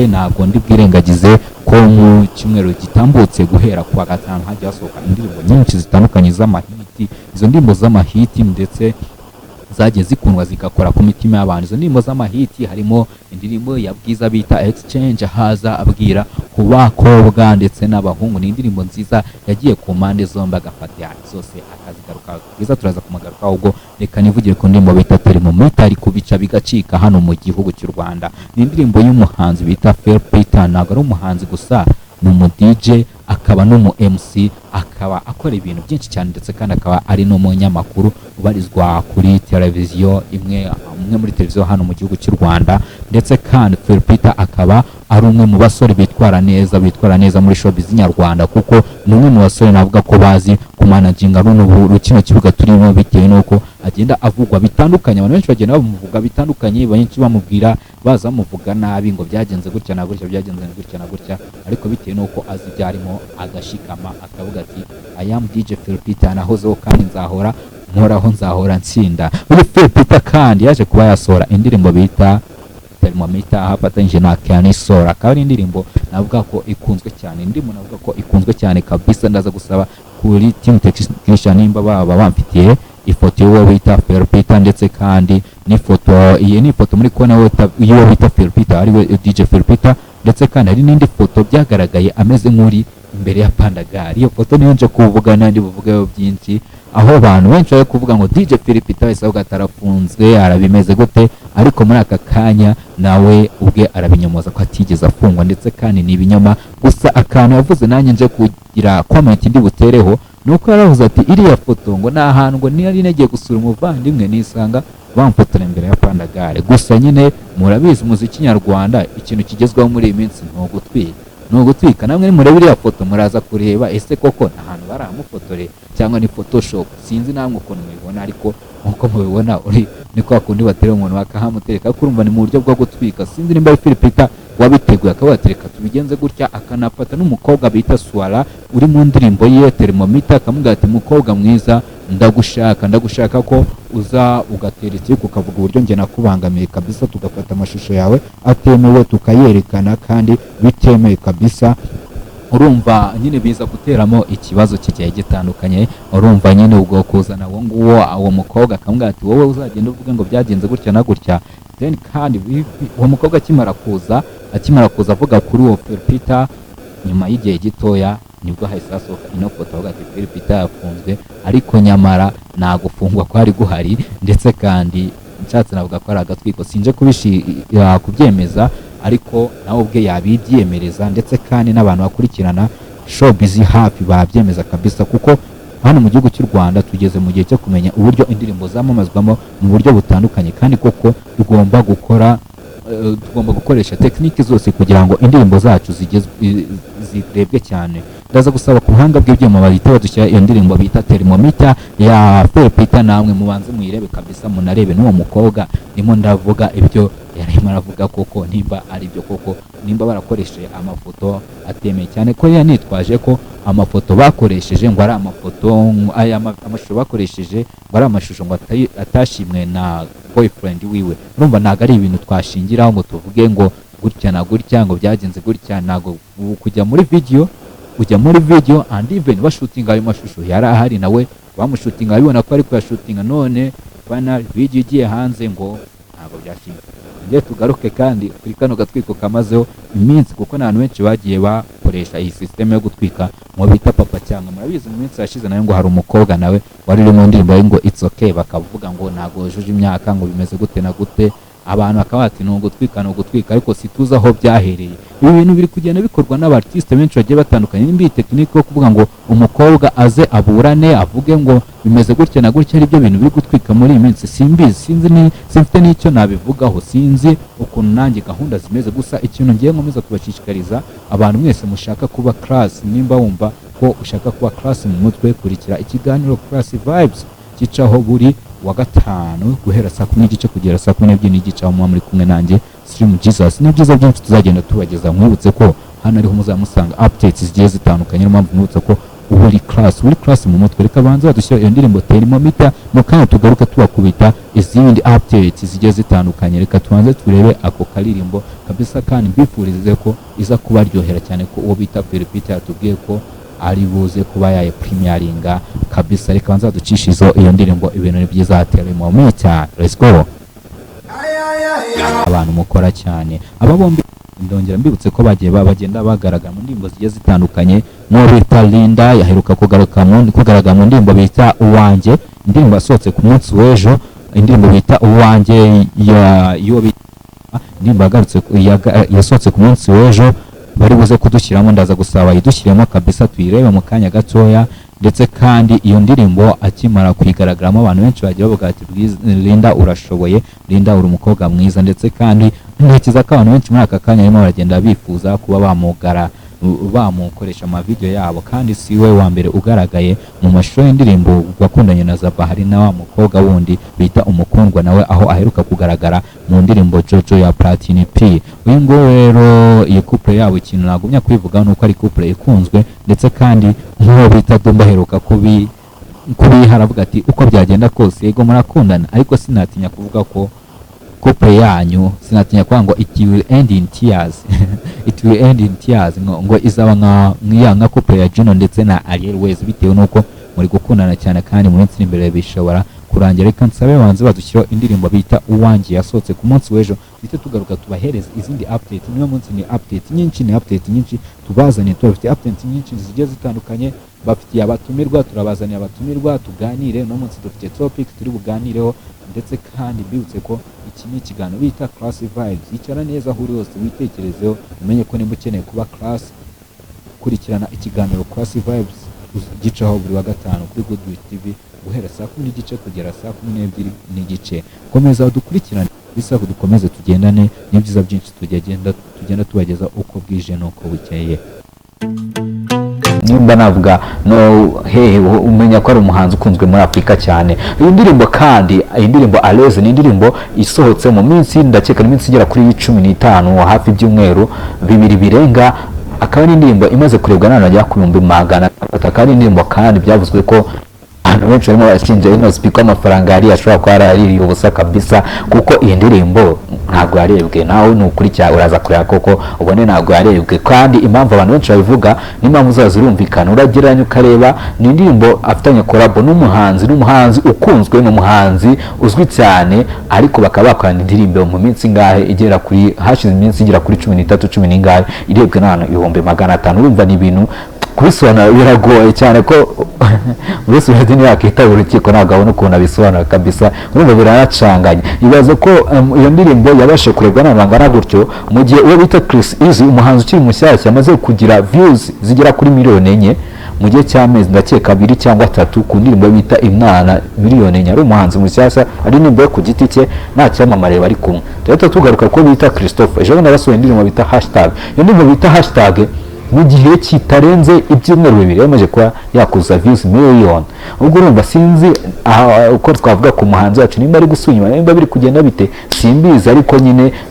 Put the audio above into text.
Ruhande ntabwo ndi bwirengagize ko mu cyumweru gitambutse, guhera kuwa gatanu, hagiye hasohoka indirimbo nyinshi zitandukanye z'amahiti. Izo ndirimbo z'amahiti ndetse zagiye zikundwa, zigakora ku mitima y'abantu. Izo ndirimbo z'amahiti harimo indirimbo ya Bwiza bita Exchange, haza abwira ku bakobwa ndetse n'abahungu. Ni indirimbo nziza yagiye ku mpande zombi, agafata zose akazigaruka. Bwiza turaza kumugaruka, ahubwo reka nivugire ku ndirimbo bita Thermometer, ari kubica bigacika hano mu gihugu cy'u Rwanda. Ni indirimbo y'umuhanzi bita Phil Peter. Ntabwo ari umuhanzi gusa, ni umu DJ, akaba n'umu MC, akaba akora ibintu byinshi cyane, ndetse kandi akaba ari n'umunyamakuru ubarizwa kuri televiziyo imwe, umwe muri televiziyo hano mu gihugu cy'u Rwanda. Ndetse kandi Phil Peter akaba ari umwe mu basore bitwara neza, bitwara neza muri showbiz nyarwanda, kuko ni umwe mu basore navuga ko bazi kumanaginga runo kino kibuga turimo, bitewe n'uko agenda avugwa bitandukanye. Abantu benshi bagenda bamuvuga bitandukanye, benshi bamubwira, baza bamuvuga nabi ngo byagenze gutya na gutya, byagenze gutya na gutya, ariko bitewe n'uko azi ibyo arimo, agashikama, akavuga ati: "I am DJ Phil Peter, nahozeho kandi nzahora nkoraho, nzahora nsinda." Uyu Phil Peter kandi yaje kuba yasohora indirimbo bita Thermometer, aho afatanyije na Kenny Sol. Akaba ari indirimbo navuga ko ikunzwe cyane, indirimbo navuga ko ikunzwe cyane kabisa. Ndaza gusaba kuri team technician nimba baba bamfitiye ifoto y'uwo bita Phil Peter, ndetse kandi n'ifoto, iyi ni ifoto muri kubona y'uwo bita Phil Peter, ariwe DJ Phil Peter. Ndetse kandi hari n'indi foto byagaragaye ameze nk'uri imbere ya Pandagari. Iyo foto niyo nje kuvuga n'andi buvugeho byinshi, aho abantu benshi bari kuvuga ngo DJ Phil Peter wese ahubwo atarafunzwe, arabimeze gute? Ariko muri aka kanya nawe ubwe arabinyomoza ko atigeze afungwa, ndetse kandi ni ibinyoma gusa. Akantu yavuze nanjye nje kugira comment ndi butereho ni uko yaravuze ati iriya foto ngo ni ahantu ngo nari nagiye gusura umuvandimwe, nisanga bamfotora imbere ya Pandagare. Gusa nyine murabizi, umuziki nyarwanda ikintu kigezweho muri iyi minsi ni ugutwika, ni ugutwika. Namwe nimurebe iriya foto, muraza kureba ese koko ni ahantu barahamufotoreye cyangwa ni Photoshop? Sinzi namwe ukuntu mubibona, ariko nkuko mubibona uri ni kwa kundi batera umuntu bakahamutereka, ariko urumva ni mu buryo bwo gutwika. Sinzi nimba ari Phil Peter wabiteguye akaba yatereka tubigenze gutya, akanafata n'umukobwa bita Swara uri mu ndirimbo ye Thermometer, akamubwira ati: "Mukobwa mwiza, ndagushaka, ndagushaka ko uza ugatera ikipe, ukavuga uburyo njye nakubangamiye kabisa, tugafata amashusho yawe atemewe tukayerekana kandi bitemewe kabisa." Urumva nyine biza guteramo ikibazo kigiye gitandukanye. Urumva nyine ubwo kuzana uwo nguwo, uwo mukobwa, akamubwira ati: "Wowe uzagenda uvuge ngo byagenze gutya na gutya." Then kandi uwo mukobwa akimara kuza avuga kuri uwo Phil Peter, nyuma y'igihe gitoya nibwo hahise hasohoka ino foto, avuga ati Phil Peter yafunzwe. Ariko nyamara nta gufungwa kwari guhari, ndetse kandi nshatse navuga ko ari agatwiko. Sinje kubyemeza, ariko nawe ubwe yabibyemereza, ndetse kandi n'abantu bakurikirana showbiz hafi babyemeza kabisa, kuko hano mu gihugu cy'u Rwanda tugeze mu gihe cyo kumenya uburyo indirimbo zamamazwamo mu buryo butandukanye, kandi koko tugomba gukora, tugomba gukoresha tekiniki zose kugira ngo indirimbo zacu zirebwe cyane. Ndaza gusaba ku buhanga bw'ibyuma bahita badushyira iyo ndirimbo bita Thermometer ya Phil Peter, namwe mubanze muyirebe kabisa, munarebe n'uwo mukobwa ndimo ndavuga, ibyo yarimo aravuga koko nimba ari byo koko, nimba barakoresheje amafoto atemeye, cyane ko yanitwaje ko amafoto bakoresheje ngo ari amafoto, aya amashusho bakoresheje ngo ari amashusho ngo atashimwe na boyfriend wiwe. Urumva ntabwo ari ibintu twashingiraho ngo tuvuge ngo gutya na gutya, ngo byagenze gutya. Ntabwo kujya muri video, ujya muri video and even bashutinga ayo mashusho yari ahari, nawe bamushutinga abibona ko ari kuyashutinga. None final video igiye hanze ngo ntabwo byashimwe. Ngiye tugaruke kandi kuri kano gatwiko kamazeho iminsi, kuko n'abantu benshi bagiye bakoresha iyi system yo gutwika ngo bita Papa Cyangwe. Murabizi, mu minsi yashize nawe ngo hari umukobwa nawe wari uri mu ndirimbo ye ngo It's Okay, bakavuga ngo ntabwo wujuje imyaka, ngo bimeze gute na gute. Abantu bakaba bati ni ugutwika, ni ugutwika, ariko situzi aho byahereye. Ibi bintu biri kugenda bikorwa n'abartiste benshi bagiye batandukanye. Nimba iyi tekinike yo kuvuga ngo umukobwa aze aburane, avuge ngo bimeze gutya na gutya, ari byo bintu biri gutwika muri iyi minsi, simbizi, sinzi, ni simfite n'icyo nabivugaho, sinzi ukuntu nanjye gahunda zimeze. Gusa ikintu ngiye nkomeza kubashishikariza, abantu mwese mushaka kuba class, nimba wumva ko ushaka kuba class mu mutwe, kurikira ikiganiro Class Vibes gicaho buri wa gatanu guhera saa 10:30 kugera saa 12:30, aho muba muri kumwe nanjye Stream Jesus. Ni byiza byinshi tuzagenda tubageza. Nkwibutse ko hano ariho muzamusanga updates zigiye zitandukanye. Niyo mpamvu mwibutsa ko uba uri class, uri class mu mutwe. Reka banze badushyira iyo ndirimbo Thermometer, mu kanya tugaruke tubakubita izindi updates zigiye zitandukanye. Reka tubanze turebe ako karirimbo kabisa, kandi mbifurize ko iza kubaryohera cyane, ko uwo bita Phil Peter yatubwiye ko ari buze kuba yaye premieringa kabisa. Reka banze baducishize iyo ndirimbo, ibintu ni byiza. Thermometer, let's go. Abantu mukora cyane, aba bombi ndongera mbibutse ko bagiye bagenda bagaragara mu ndirimbo zigiye zitandukanye. N'uwo bita Linda yaheruka kugaruka mu kugaragara mu ndirimbo bita Uwanjye, indirimbo yasohotse ku munsi w'ejo, indirimbo bita Uwanjye ya y'uwo bita indirimbo yagarutse yasohotse ku munsi w'ejo. Bari buze kudushyiramo, ndaza gusaba bayidushyiremo kabisa, tuyirebe mu kanya gatoya. Ndetse kandi iyo ndirimbo akimara kuyigaragaramo, abantu benshi bagiye bavuga ati: "Linda urashoboye, Linda uri umukobwa mwiza." Ndetse kandi ntekereza ko abantu benshi muri aka kanya barimo baragenda bifuza kuba bamugara bamukoresha amavideo yabo. Kandi si we wa mbere ugaragaye mu mashusho y'indirimbo wakundanye na Zaba, hari na wa mukobwa wundi bita Umukundwa, nawe aho aheruka kugaragara mu ndirimbo Jojo ya Platini P. Uyu nguyu rero, iyi couple yabo, ikintu nagumya kwivuga ni uko ari couple ikunzwe. Ndetse kandi nk'uwo bita Dumba aheruka kubiha, aravuga ati: "Uko byagenda kose, yego murakundana, ariko sinatinya kuvuga ko couple yanyu, sinatinya kuvuga ngo it will end in tears, it will end in tears," ngo izaba nka couple ya Juno ndetse na Ariel Wayz, bitewe nuko muri gukundana cyane kandi mu minsi iri imbere bishobora kurangira. Reka nsabe banze badushyiraho indirimbo bita Uwanjye yasohotse ku munsi w'ejo, duhite tugaruka tubahereza izindi update. Niyo munsi ni update nyinshi, ni update nyinshi tubazaniye. Tubafitiye update nyinshi zigiye zitandukanye, bafitiye abatumirwa, turabazaniye abatumirwa tuganire. Uno munsi dufite topic turi buganireho. Ndetse kandi mbibutse ko iki ni ikiganiro bita Class Vibes. Icara neza aho uri hose, witekerezeho, umenye ko nimba ukeneye kuba class, kurikirana ikiganiro Class Vibes gicaho buri wa gatanu kuri Goodwill TV guhera saa 10:30 kugera saa 12:30. Komeza dukurikirane bisa, dukomeze tugendane n'ibyiza byinshi tugenda tubageza uko bwije n'uko bukeye. Nimba navuga no hehe, umenya ko ari umuhanzi ukunzwe muri Afurika cyane. Iyi ndirimbo kandi, iyi ndirimbo Aleze, ni indirimbo isohotse mu minsi, ndakeka iminsi igera kuri 15, hafi ibyumweru 2 birenga. Akaba ari indirimbo imaze kurebwa n'abantu bagera ku 300,000. Akaba ari indirimbo kandi byavuzwe ko abantu benshi barimo barashinja Innoss'B ko amafaranga yari ashobora kuba yaraririye ubusa kabisa, kuko iyi ndirimbo ntabwo yarebwe. Nawe ni ukuri cyane, uraza kureba koko ubone ntabwo yarebwe. Kandi impamvu abantu benshi babivuga n'impamvu zazo zirumvikana. Uragereranya ukareba, ni indirimbo afitanye collabo n'umuhanzi, n'umuhanzi ukunzwe, ni umuhanzi uzwi cyane, ariko bakaba bakorana indirimbo mu minsi ingahe igera kuri, hashize iminsi igera kuri 13, cumi n'ingahe, irebwe n'abantu 500,000. Urumva ni ibintu kubisobanura biragoye cyane, ko Bruce Melody niyo yakitaba urukiko ntabwo abona ukuntu abisobanura kabisa. Urumva biranacanganye. Ibaze ko iyo ndirimbo yabashije kurebwa n'abantu bangana gutyo, mu gihe uwo bita Chris Eazy, umuhanzi ukiri mushyashya, amaze kugira views zigera kuri miliyoni 4 mu gihe cy'amezi, ndakeka 2 cyangwa 3, ku ndirimbo bita Imwana. Miliyoni 4, ari umuhanzi mushyashya, ari indirimbo ye ku giti cye, nta cyamamare bari kumwe. Tuhita tugaruka ko bita Christophe, ejo bundi yasohoye indirimbo bita Hashtag. Iyo ndirimbo bita Hashtag, mu gihe kitarenze ibyumweru 2 yamaze kuba yakuza views miliyoni. Ubwo urumva sinzi aha uko twavuga ku muhanzi wacu, nimba ari gusubira inyuma, nimba biri kugenda bite, simbizi, ariko nyine.